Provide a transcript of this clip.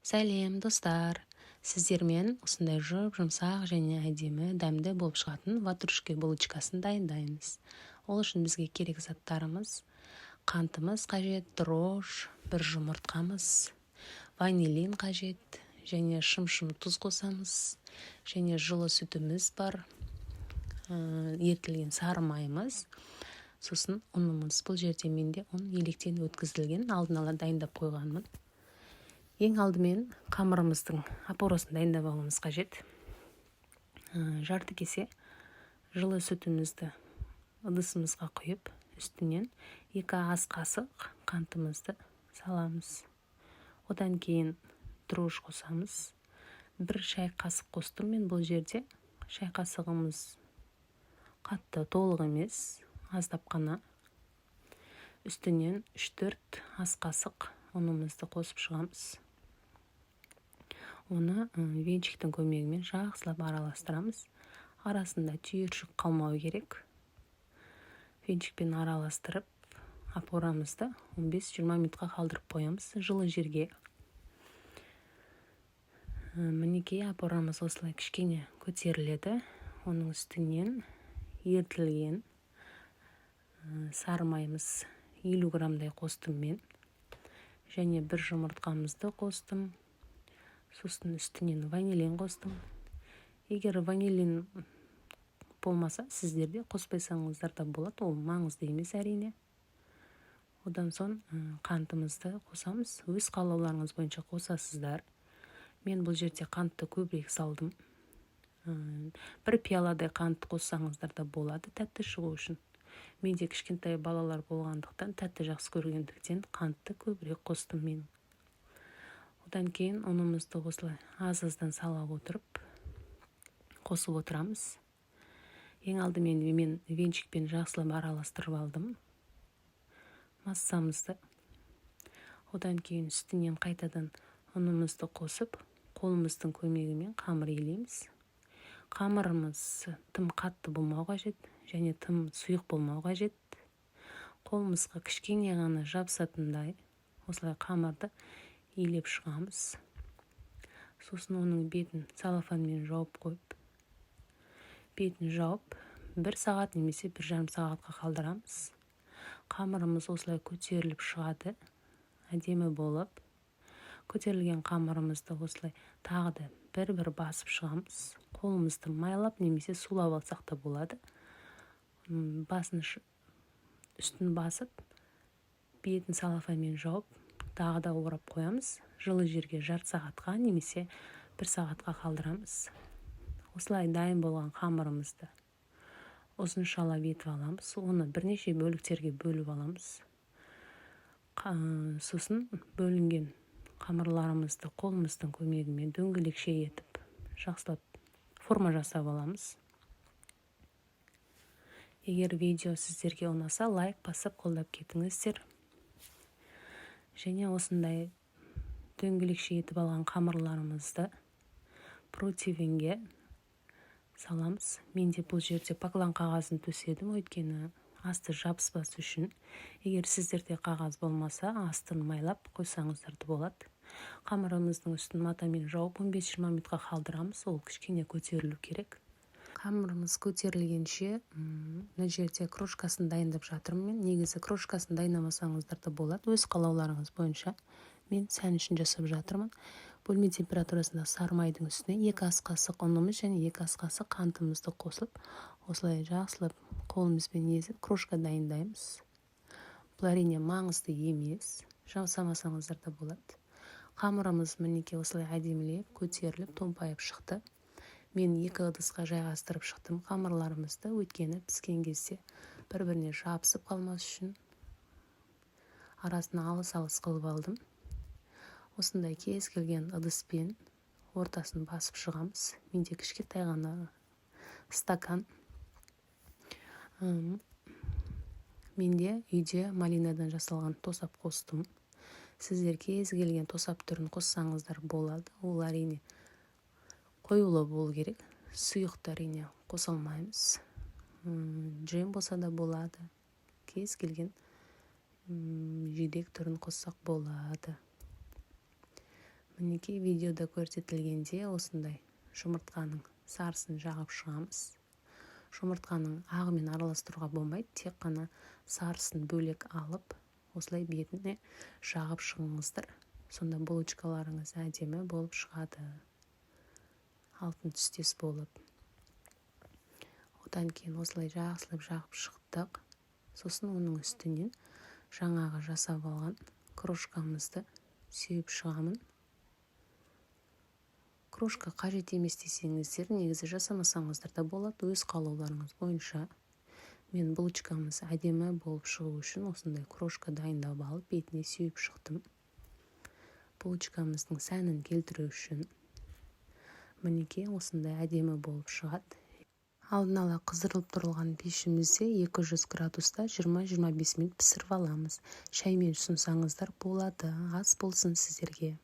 Сәлем, достар! Сіздермен осындай жұп-жұмсақ және әдемі, дәмді болып шығатын ватрушки булочкасын дайындаймыз. Ол үшін бізге керек заттарымыз: қантымыз қажет, дрожж, бір жұмыртқамыз, ванилин қажет және шым-шым тұз қосамыз және жылы сүтіміз бар, ерітілген сары майымыз, сосын ұнымыз. Бұл жерде менде ұн електен өткізілген, алдын ала дайындап қойғанмын. Ең алдымен қамырымыздың опорасын дайындап алуымыз қажет. Жарты кесе жылы сүтімізді ыдысымызға құйып, үстінен 2 ас қасық қантымызды саламыз. Одан кейін дрожж қосамыз. 1 шай қасық қостым мен бұл жерде. Шай қасығымыз қатты толық емес, аздап қана. Үстінен 3-4 ас қасық ұнымызды қосып шығамыз. Оны венчиктің көмегімен жақсылап араластырамыз. Арасында түйіршік қалмау керек. Венчикпен араластырып, опорамызды 15-20 минутқа қалдырып қоямыз жылы жерге. Мінекей, опорамыз осылай кішкене көтеріледі. Оның үстінен ерітілген сары майымыз 50 граммдай қостым мен және бір жұмыртқамызды қостым. Сосын үстінен ванилин қостым. Егер ванилин болмаса, сіздерде қоспайсаңыздар да болады, ол маңызды емес, әрине. Одан соң қантымызды қосамыз. Өз қалауларыңыз бойынша қосасыздар. Мен бұл жерде қантты көбірек салдым. Бір пиаладай қант қоссаңыздар да болады тәтті шығу үшін. Менде кішкентай балалар болғандықтан, тәтті жақсы көргендіктен, қантты көбірек қостым мен. Одан кейін ұнымызды осылай аз аздан сала отырып қосып отырамыз. Ең алдымен мен венчикпен жақсылап араластырып алдым массамызды. Одан кейін үстінен қайтадан ұнымызды қосып, қолымыздың көмегімен қамыр илейміз. Қамырымыз тым қатты болмау қажет және тым сұйық болмау қажет. Қолымызға кішкене ғана жабысатындай осылай қамырды илеп шығамыз. Сосын оның бетін целлофанмен жауып қойып, бетін жауып, бір сағат немесе 1,5 сағатқа қалдырамыз. Қамырымыз осылай көтеріліп шығады әдемі болып. Көтерілген қамырымызды осылай тағы да бір бір басып шығамыз. Қолымызды майлап немесе сулап алсақ та болады. Басын, үстін басып, бетін целлофанмен жауып, тағы да орап қоямыз. Жылы жерге жарты сағатқа немесе бір сағатқа қалдырамыз. Осылай дайын болған қамырымызды ұзыншалап етіп аламыз. Оны бірнеше бөліктерге бөліп аламыз. Сосын бөлінген қамырларымызды қолымыздың көмегімен дөңгелекше етіп, жақсылап форма жасап аламыз. Егер видео сіздерге ұнаса, лайк басып, қолдап кетіңіздер. Және осындай дөңгелекше етіп алған қамырларымызды противеньге саламыз. Мен де бұл жерде поклон қағазын төседім, өйткені асты жабыспас үшін. Егер сіздерде қағаз болмаса, астын майлап қойсаңыздар да болады. Қамырымыздың үстін матамен жауып, 15-20 минутқа қалдырамыз. Ол кішкене көтерілу керек. Қамырымыз көтерілгенше, мына жерде крошкасын дайындап жатырмын мен. Негізі крошкасын дайындамасаңыздар да болады, өз қалауларыңыз бойынша. Мен сән үшін жасап жатырмын. Бөлме температурасында сары майдың үстіне 2 ас қасық ұнымыз және 2 ас қасық қантымызды қосып, осылай жақсылап қолымызбен езіп, крошка дайындаймыз. Бұл, әрине, маңызды емес, жасамасаңыздар да болады. Қамырымыз, мінекей, осылай әдемілеп көтеріліп, томпайып шықты. Мен екі ыдысқа жайғастырып шықтым қамырларымызды, өйткені піскен кезде бір біріне жабысып қалмас үшін арасын алыс алыс қылып алдым. Осындай кез келген ыдыспен ортасын басып шығамыз. Менде кішкентай ғана стакан. Менде үйде малинадан жасалған тосап қостым. Сіздер кез келген тосап түрін қоссаңыздар болады. Ол, әрине, қоюлы болу керек, сұйықты, әрине, қоса алмаймыз. Джем болса да болады, кез келген жидек түрін қоссақ болады. Мінекей, видеода көрсетілгенде осындай жұмыртқаның сарысын жағып шығамыз. Жұмыртқаның ағымен араластыруға болмайды, тек қана сарысын бөлек алып, осылай бетіне жағып шығыңыздар. Сонда булочкаларыңыз әдемі болып шығады, алтын түстес болып. Одан кейін осылай жақсылап жағып шықтық. Сосын оның үстінен жаңағы жасап алған крошкамызды сеуіп шығамын. Крошка қажет емес десеңіздер, негізі жасамасаңыздар да болады, өз қалауларыңыз бойынша. Мен булочкамыз әдемі болып шығу үшін осындай крошка дайындап алып, бетіне сеуіп шықтым, булочкамыздың сәнін келтіру үшін. Мінекей, осындай әдемі болып шығады. Алдын ала қыздырылып тұрылған пешімізде 200 градуста 20-25 минут пісіріп аламыз. Шаймен ұсынсаңыздар болады. Ас болсын сіздерге!